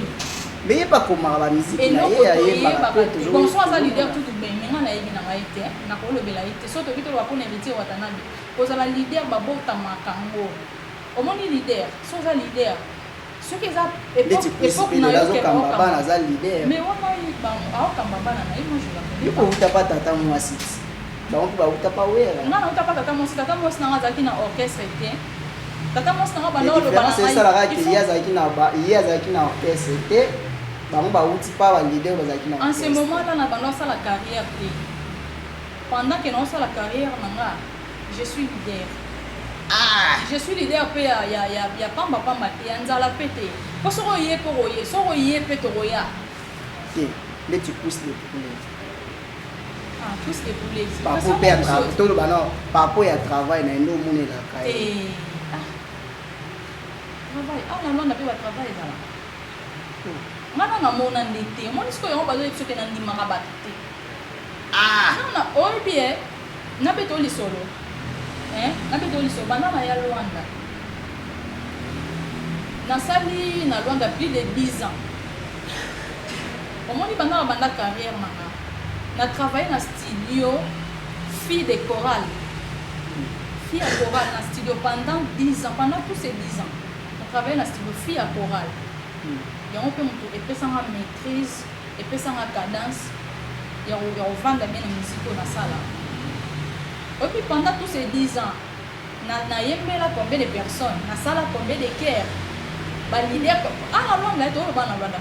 Mais ye bakomaka bamiziki na ye, ayembaka mpe. Bon, so aza leader tutu ben, me nga nayebi na ngai te, nakolobela ye te. So toki toloba mpona Héritier Watanabe, kozala leader babotamaka ngo. Omoni, leader, so oza leader, soki eza Ndeti époque na yo. Azokamba bana, aza leader. Mais wana aokamba bana na ye, moi je la connais. Yo kouta pa tata mwasi ti, bango mpe bauta pa Wera. Nga nauta pa tata mwasi. Tata mwasi nanga azalaki na orchestre te. Tata mwasi nanga banda oloba. Différence esalaka ke ye azalaki na orchestre te, bango bauti pa baleader bazalaki na. En ce moment là na banda osala carrière te. Pendant ke naosala carrière na nga, je suis leader. Ah! Je suis leader mpe ya pamba pamba te, ya nzala mpe te, mpo soki oye mpe okoye, soki oye mpe tokoya. Te, neti cuisse de poulet. Ah, cuisse de poulet. Par rapport mpe ya toloba no, par rapport ya travail na ye nde omonelaka ye. Travail awa na Lwanda mpe batravail ezalaka. Nga na namona nde te. Omoni sikoyo, yango bazoyebi soki nandimaka bato te. Nana oyebi e, nabeta o lisolo, nabeta o lisolo. Banda na ya Lwanda, nasali na Lwanda plus de 10 ans. Omoni, banda na banda carrière na nga, na travaille na studio, fille de chorale, fille ya chorale na studio pendant 10 ans. Pendant tous ces 10 ans, na travaille na studio, fille ya chorale. Yango mpe moto epesanga maîtrise, epesanga cadence ya kovanda bien na musique oyo nasala. Oyebi, pendant tous ces 10 ans, nayembela combien de personnes, nasala combien de chœurs, baleader ana Lwanda, toloba na Lwanda,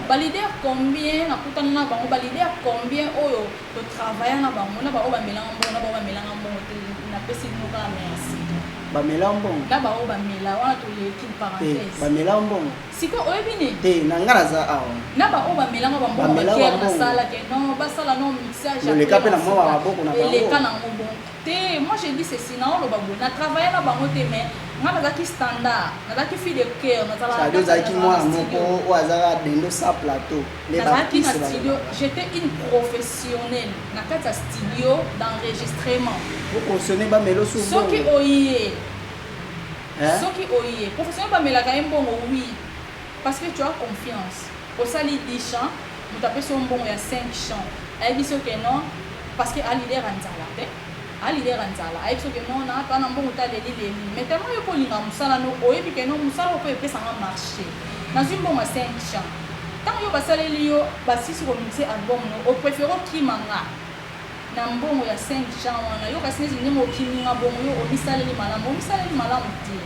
baleader combien nakutana na bango, baleader combien oyo totravailla na bango, na baoyo bamelanga mbongo, na baoyo bamelanga mbongo te. Napesi bino kaka merci. Bamela mbongo? Na baoyo bamela wana, toleki parenthèse. Bamela mbongo? Sikoyo oyebi nini? Te, na nga naza awa. Na baoyo bamelanga bambongo, bachœur nasalaka non, basala non mixage. Oleka mpe na mwa maboko na bango? Eleka nango bon te. Moi je dis ceci, naoloba boye, na travaille na bango te, mais nga nazalaki standard, nazalaki fille de chœur. Nazalaki, ozalaki mwana moko oyo azalaka dendo sa plateau. Nazalaki na studio, j'étais une professionnelle na kati ya studio d'enregistrement. Oprofessionnel bamelo su? Soki oye, soki oye professionnel, bamelaka ye mbongo, oui, parce que tu as confiance. Osali 10 chants, moto apesi yo mbongo ya 5 chants, ayebi soki non, parce que aleader ya nzala te, aleader ya nzala, ayebi soki non, na pa na mbongo te, aleli leli. Mais tellement yo kolinga mosala no, oyebi ke non, mosala oyo epesanga marché, nazwi mbongo ya 5 chants. Ntango yo basaleli yo, basisi komixer album no, opréféré okima nga na mbongo ya 5 chants wana. Yo kasi neti ndenge okimi nga bongo, yo omisaleli malamu, omisaleli malamu te.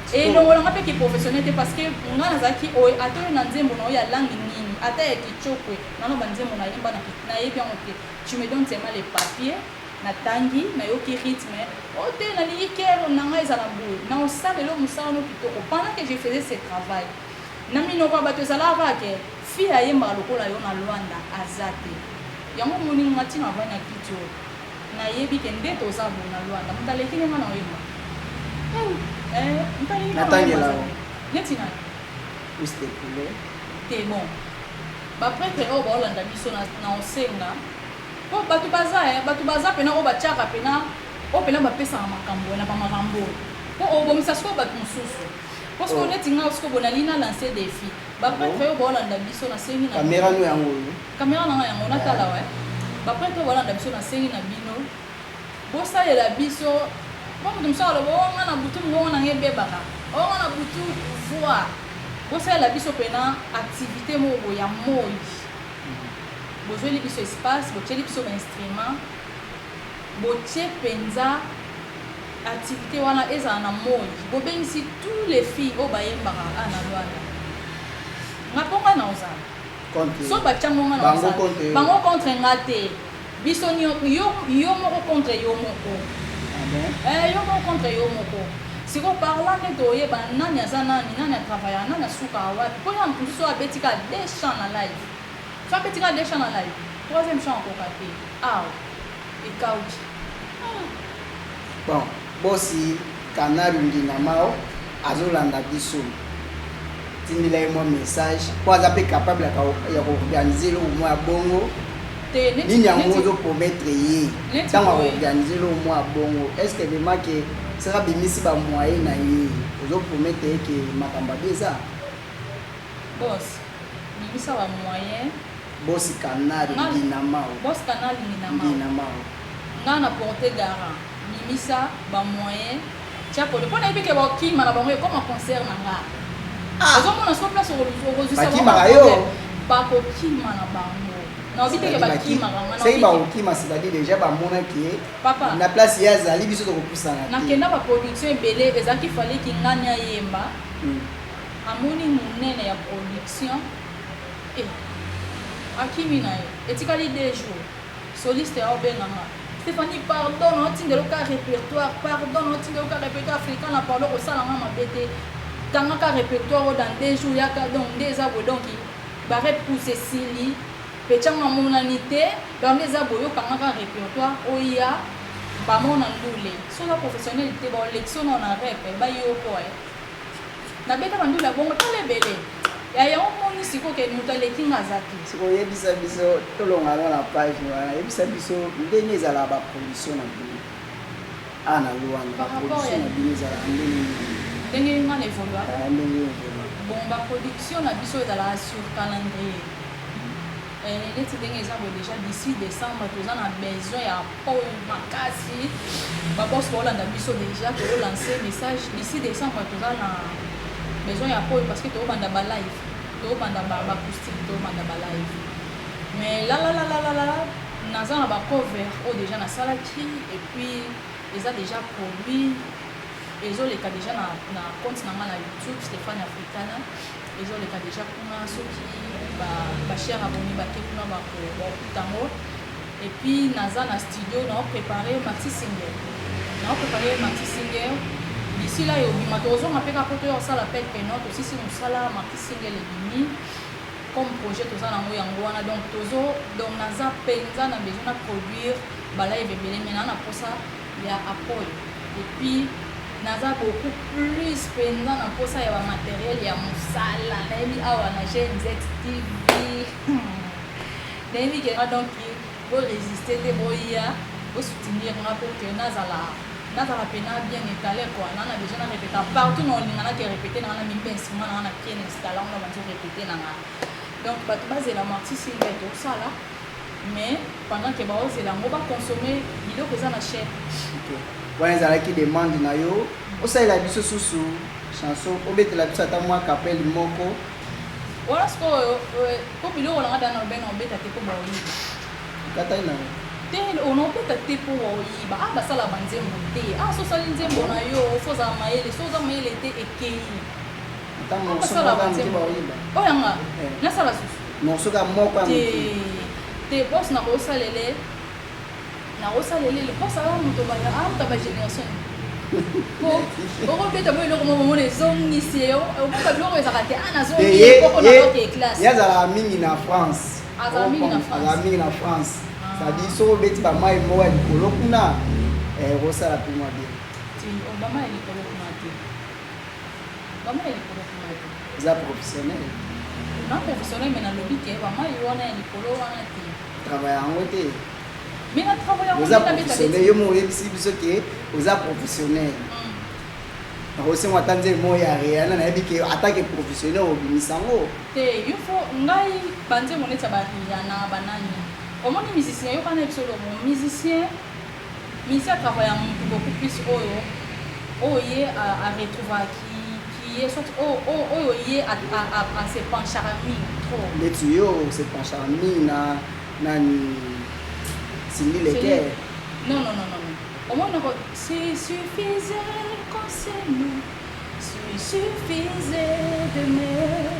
Elongolanga mpe ki professionnel te, parce que nga nazalaki oyo, ata oyo na nzembo na oyo ya langue nini, ata ya kichokwe nano banzembo nayemba, nayebi yango te. Tu me donnes seulement les papiers, natangi, nayoki rythme oyo te, nalingi chœur na ngai ezala boye, na osalelo mosala no kitoko. Pendant que je faisais ce travail, na minoko ya bato ezalaka kaka ke fille ayembaka lokola yo na Lwanda aza te. Yango omoni nga ntina avandi na kiti oyo, nayebi ke nde toza boye na Lwanda, moto aleki nde nga na oyemba, moto aleki nga na oyemba neti nani? Cuisse de poulet. Te, bon, baprêtre oyo baolanda biso na osenga, po bato baza, bato baza mpena oyo batiaka mpena, oyo mpena bapesaka makambo na bamakambo oyo, mpo obomisa sikoyo bato mosusu. Po sikoyo neti nga sikoyo boye, nalingi na lance défi. Baprêtre oyo baolanda biso, nasengi na Caméra no yango oyo. Caméra nanga yango, natala wa. Baprêtre oyo baolanda biso, nasengi na bino, bosalela biso. Po moto mosusu aloba: "O nga na butu, mongongo nanga ebebaka, o nga na butu voix." Bosalela biso pena activite moko boye ya moyi. Bozweli biso espace, botieli biso ba instruments, botie penza activite wana ezala na moyi. Bobengisi tous les filles oyo bayembaka awa na Luanda. Nga po nga naozala. Soki batie yango nga naozala. Bango contre nga te. Biso nio yo yo moko contre yo moko. Ah bon? Eh yo moko contre yo moko. Sikoyo par là nde toyeba nani aza nani, nani a travaillaka, nani asukaka wapi. Po eza na mutu mosusu oyo abeti kaka deux chants na live. Soki abeti kaka deux chants na live, troisième chant akoka te. Awa ekawuki. Hum. Bon, bosi Canal Nginamao azolanda biso. Tindela ye mwa message po aza pe capable ya ko organiser eloko moko ya bongo. Te neti Nini yango neti ozo promettre ye neti tango ako boye. organiser eloko moko ya bongo? Est ce que vraiment que soki abimisi ba moyens na ye ozo promettre ye que makambo ya bien eza? Boss bimisa ba moyens. Boss Canal Nga Nginamao. Boss Canal Nginamao. Nginamao. Nga na porter garant. Bimisa ba moyen tia pole po nayebi ke bakima na bango ekoma concert na nga Ah! ozomona siko place okozwisa bango Bakimaka ba yo? problème bakokima na bango naobi te ke C'est-à-dire baki bakimaka nga soki naobi ke bakokima c'est-à-dire déjà bamona ke papa na place ye azali biso tokopusana te. nakenda ba production ebele ezalaki fallait kingani ayemba amoni monene ya production eh akimi na ye etikali deux jours Soliste ao benga nga. Stephanie pardon nao tindela yo ka repertoire pardon nao tindela yo ka repertoire africana pardon kosala nga mabe te kanga ka repertoire oyo dans deux jours yaka donc nde eza boye donc ba rep kus esili pechanga amonani te donc nde eza boye yo kanga ka repertoire oya bamona ndule soki oza professionnel te baolekisa yo nao na rep ba yoko eh. Na beta ba ndule ya bongo tala ebele ya yango omoni sikoyo ke mutu aleki nga aza te. Sikoyo yebisa biso tolonga nao na page wana yebisa biso ndenge ezalaka ba production na bino awa na luanda ba Par rapport production ya na bino ezalaka ndenge nini? Ndenge nga na evolua? Eh ndenge yo evolua. Bon ba production na biso ezalaka sur calendrier eh neti ndenge eza boye dejà d'ici decembre toza na besoin ya Oyo makasi ba boss baolanda biso dejà tozo lancer message d'ici decembre toza na besoin ya pole parce que tobanda ba live tobanda ba acoustique tobanda ba live mais la la la la la naza na ba cover oyo dejà nasalaki et puis eza dejà produit ezoleka dejà na, na compte na nga na youtube Stéphane Africana ezoleka dejà kuna soki ba, ba cher abonné bake kuna bakokuta yango. Et puis naza na studio nao preparer maxi single. Nao preparer maxi single. D'ici là ebima tokozonga pe kaka po toya kosala appel que non tosisi musala maxi single ebimi comme projet toza nango yango wana donc tozo donc naza penza na besoin na produire ba live ebele mais na na posa ya appui et puis naza beaucoup plus penza na posa ya ba materiel ya musala nayebi awa na GNZ TV Nayebi ke nga donc bo resister te boya bo soutenir nga pour que nazala nazala pena bien etale quoi na na besoin na repeta partout na olinga na ke repete na nga na mimba instrument na nga na kie na installa ngo na bandi repete na nga donc bato bazela maxi single tosala mais pendant que baozela yango ba consommer biloko eza na chaîne. Okay. Wana ezalaki demande na yo osalela biso susu chanson obetela biso ata mwa kapele moko. Wana sikoyo po biloko na nga da na obenga obeta te po baoyiba. Katani na yo. Te ona obeta te po baoyiba. Ah basala ba nzembo te. Ah so osali nzembo na yo fo ozala mayele. So oza mayele te ekeyi. Ata morceau moko ya moke baoyiba. Oyo nga nasala susu. Morceau ka moko ya moke. Te te boss nakosalele. Nakosalelele boss aza moto aza moto ya ba generation po okobeta mo eloko moko omona ezongisi ye okoka biloko ezalaka te ah nazongi ye koko na oke classe ye azalaka mingi na France azalaka mingi na France azalaka mingi na France c'est-à-dire soki obeti ba mayi moko ya likolo kuna okosala pe mwa bien ti ba mayi ya likolo kuna te ba mayi ya likolo kuna te oza professionnel na professionnel mais nalobi ke ba mayi wana ya likolo wana te travaille yango te Mais na travaille yango oza nde nabeta professionnel beti. yo moko oyebisi biso ke oza professionnel nakosenga ata nzembo moko ya Rihanna nayebi ke ata ke professionnel obimisa yango Te yo fo ngai ba nzembo neti ya ba Rihanna ba nani omoni musicien yoka na biso eloko moko musicien musicien a travailla mutu beaucoup plus oyo oyo ye a, a retrouvaka ki ki. ye, soit oyo ye ase penchaka mingi trop. Neti yo ose penchaka mingi na nani? Cindy Le Cœur? Non, non, non, non, non. Omonako, s'il suffisait qu'on s'aime, s'il suffisait d'aimer,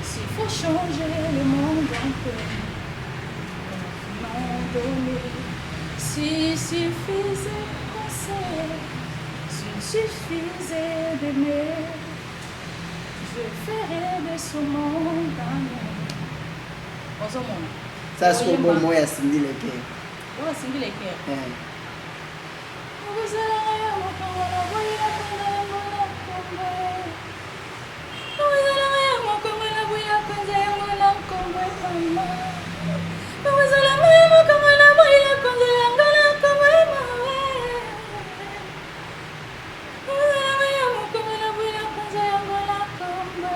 s'il faut changer le monde un peu, donner, s'il suffisait qu'on s'aime, s'il suffisait d'aimer, je ferais de ce monde un monde. Ozomona. Ça, c'est bon mot ya Cindy Le Cœur. Oyo Cindy Le Cœur. Okozalaka ya mokongo na boyi akonza yango na nkombo, okozalaka ya mokongo na boyi akonza yango na nkombo, mama, okozalaka ya mokongo na boyi akonza yango na nkombo, mama, okozalaka ya mokongo na boyi akonza yango na nkombo.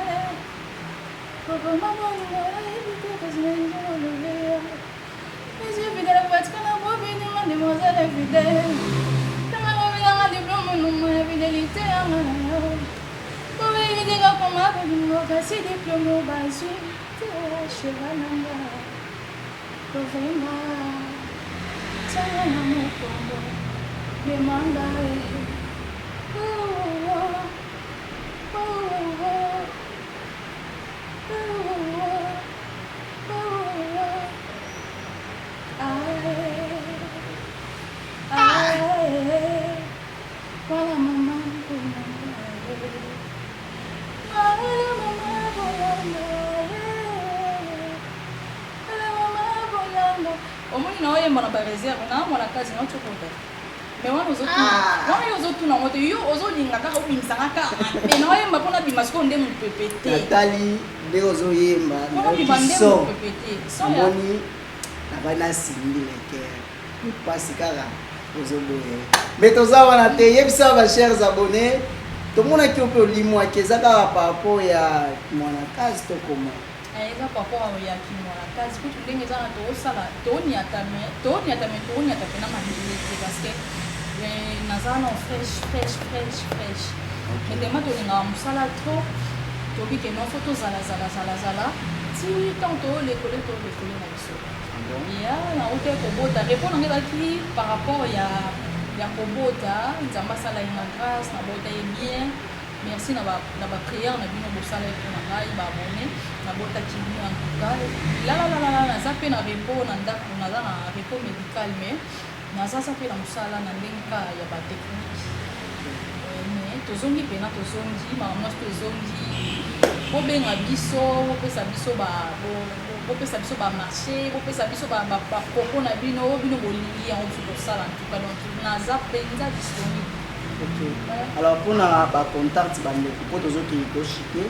Kokoma bongo nayebi te, kasi nalingi kolobeya. Je suis fidèle parce que na bobi mademoiselle est fidèle. Ntango bobilanga diplôme nongo ya fidélité yanga na yo. Boyebi kokoma bolingo, kasi diplôme bazwi te. Sheva nanga kovenga tianga na mokongo, memanga e. Oh, oh, oh, oh, oh, oh, oh. Ae, ae, wala mama bolanga, wala mama bolanga, wala mama bolanga. Omoni, na oyemba na baréserve na mwana kasi na otokota, mais wana ozotuna, wana yo ozotuna ngo te. Yo ozolinga kaka obimisanga kaka, mais na oyemba mpona bima sikoyo nde mopepe te. Natali nde ozoyemba. Mpona bima nde son mopepe te, son ya Namoni nabandi na Cindy Le Cœur, mpasi kaka ozoboya, mais toza wana te. Yebisa bachers abonnés, tomonaki yo mpe olimwaki, eza kaka par rapport ya mwana kasi to koma? Eza par rapport ya kimwana kasi kutu ndenge eza na toosala, tooniata, mais tooniata, mais tooniata mpena mabele te, parce que naza na fresh, fresh, fresh, fresh, mais tema tolingaka mosala trop. Tobi ke non, faut tozala zala zala zala ti ntango toolekole, toolekole na biso ya nauti kobota. Repos na ngai ezalaki par rapport ya kobota. Nzambe asala ye na grâce, nabota ye bien. Merci na baprière na bino bosala ye mpona ngai, baabonné. Nabotaki bien, en tout cas lalalalala. Naza mpe na repos na ndako, naza na repos médical, mais nazaza mpe na mosala na ndenge kaka ya batechnique. Mais tozongi mpena, tozongi makambo nyonso, tozongi. Bobenga biso, bopesa biso bamarché, bopesa biso bapropos na bino oyo bino bolingi yango, biso tosala. En tout cas, donc naza mpenza disponible. Ok, alors mpona bacontact, bandeko, mpo tozokende toshike,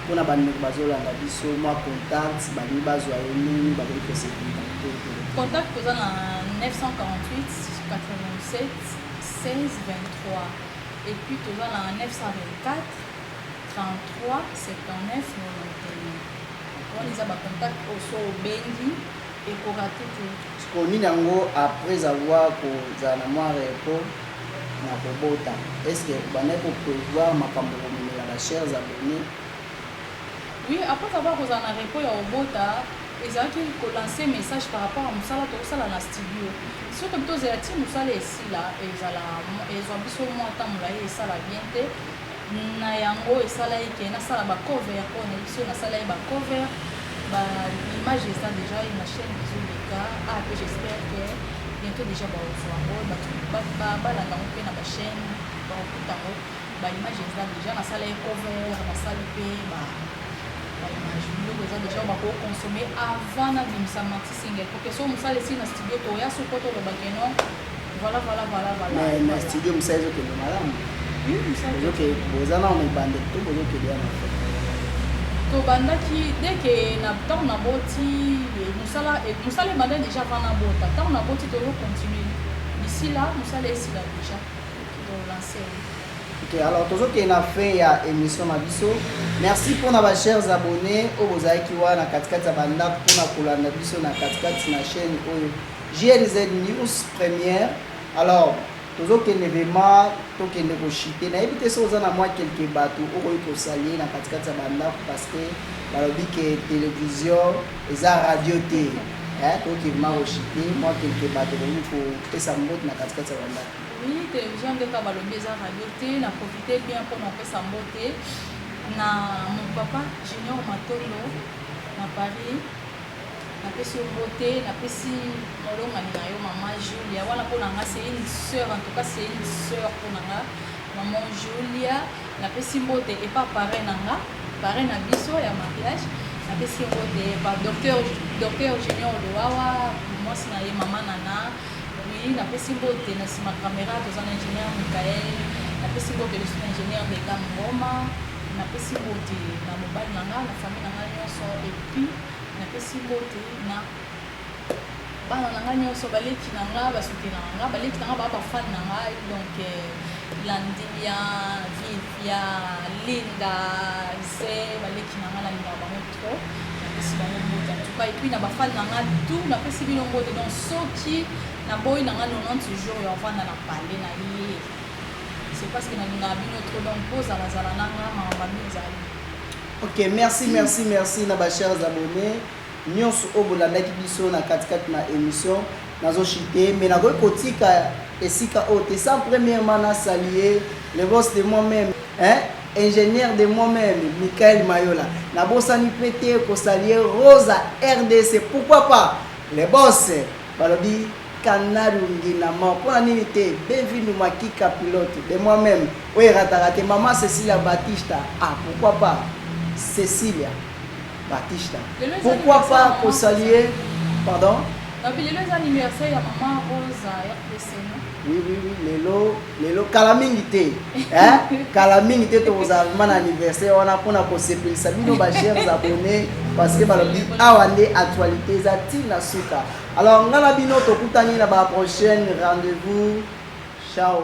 mpona bandeko bazolanda biso, mwa contact, balingi bazwa yo nini, bakoki kose contacter? Contact, toza na 948 87 16 23, et puis toza na 924 33 79 91. Wana eza bacontact oyo so obengi, ekorater te. Siko nini yango, après avoir kozala na mwa repos na kobota, est ce que obandaki koprévoir makambo komemela bachers abonnés? Oui, après avoir kozala na repos ya kobota, ezalaki kolancer message par rapport à mosala tokosala na studio. Soki tozela ti mosala esila, ezala ezwa biso mwa temps molai, esala bien te. Na yango esala eke nasala bacover oyo na biso, nasala ye bacover, baimage eza déjà na chaîne, ezoleka. Ah, mpe j'espère que bientôt déjà bakozwa yango, bato balanda yango mpe na bachaîne, bakokuta yango. Baimage eza déjà, nasala ye cover, nasali mpe baimage, biloko eza déjà bakoconsommer avant nabimisa maxi single, porque so mosala esili na studio, toya soko tolobake non, voilà, voilà, voilà, voilà. Mais na studio mosala ezokende malamu? Oui, mosala. Boza nano na ebandeli to bozokende ya na fin? Tobandaki dès que na ntango naboti. Mosala ebanda déjà avant nabota. Ntango naboti, tozocontinue d'ici là mosala esila déjà, tolance. Ok, alors tozokende na fin ya émission na biso. Merci mpona bachers abonnés oyo bozalaki wana katikati ya bandako mpona kolanda biso na katikati na chaîne oyo, GNZ News Première. Alors Tozokende vraiment, tokende kochuter. Nayebi te soki oza na mwa quelque bato okoki kosaluer na katikati ya bandako, parce que balobi ke télévision eza radio te. Tokoki vraiment kochuter, mwa quelque bato okoki kopesa mbote na katikati ya bandako. Oui, télévision nde kaka balobi eza radio te. Na profite bien mpona kopesa mbote na mon papa Junior Matondo na Paris. Napesi yo mbote, napesi molongani na yo, mama Julia wana. Mpo na nga, c'est une sœur, en tout cas c'est une sœur mpo na nga, maman Julia. Napesi mbote epa parrain na nga, parrain na biso ya mariage. Napesi mbote epa docteur Junior Lowawa, mwasi na ye, mama Nana. Oui, napesi mbote na nsima caméra, toza na ingénieur Michael. Napesi mbote lisusu na ingénieur Dega Ngoma. Napesi mbote na mobali na nga, na famille na nga nyonso. Et puis napesi mbote na bana na nga nyonso, baleki na nga, basoutenaka nga, baleki na nga, baa bafans na ngai. Donc Landilia, Vivia, Linda, Ze, baleki na nga, nalingaka bango trop. Napesi bango mbote en tout cas. Et puis na bafans na nga tout, napesi bino mbote. Donc soki naboyi na nga 90 jours ya ovanda na pale na ye, c'est parce que nalingaka bino trop. Donc bozalazala na nga, makambo bino ezali. Ok, merci, merci, merci na bachers abonnés nyonso oyo bolandaki biso na katikati na émission. Nazochuter, mais nakoki kotika esika oyo te sans premièrement na saluer le boss de moi-même, hein? Ingénieur de moi-même, Michael Mayola. Nabosani mpe te kosaluer Rosa RDC, pourquoi pas le boss balobi Kanarungi na ma mpona nini te, Benvinu Makika, pilote de moi-même oyo erataka te, mama Cecilia Batista. Ah, pourquoi pas Cecilia Batista, pourquoi pas kosaluer, pardon. Lelo eza anniversaire ya mama Rosa RDC, no? Oui, lelo, lelo, kala mingi te, hein? Kala mingi te, tokozala vraiment na anniversaire wana mpona kosepelisa bino bachers abonnés, parce que balobi awa nde actualité eza ntina suka. Alors nga na bino tokutani na baprochaine rendez-vous. Ciao.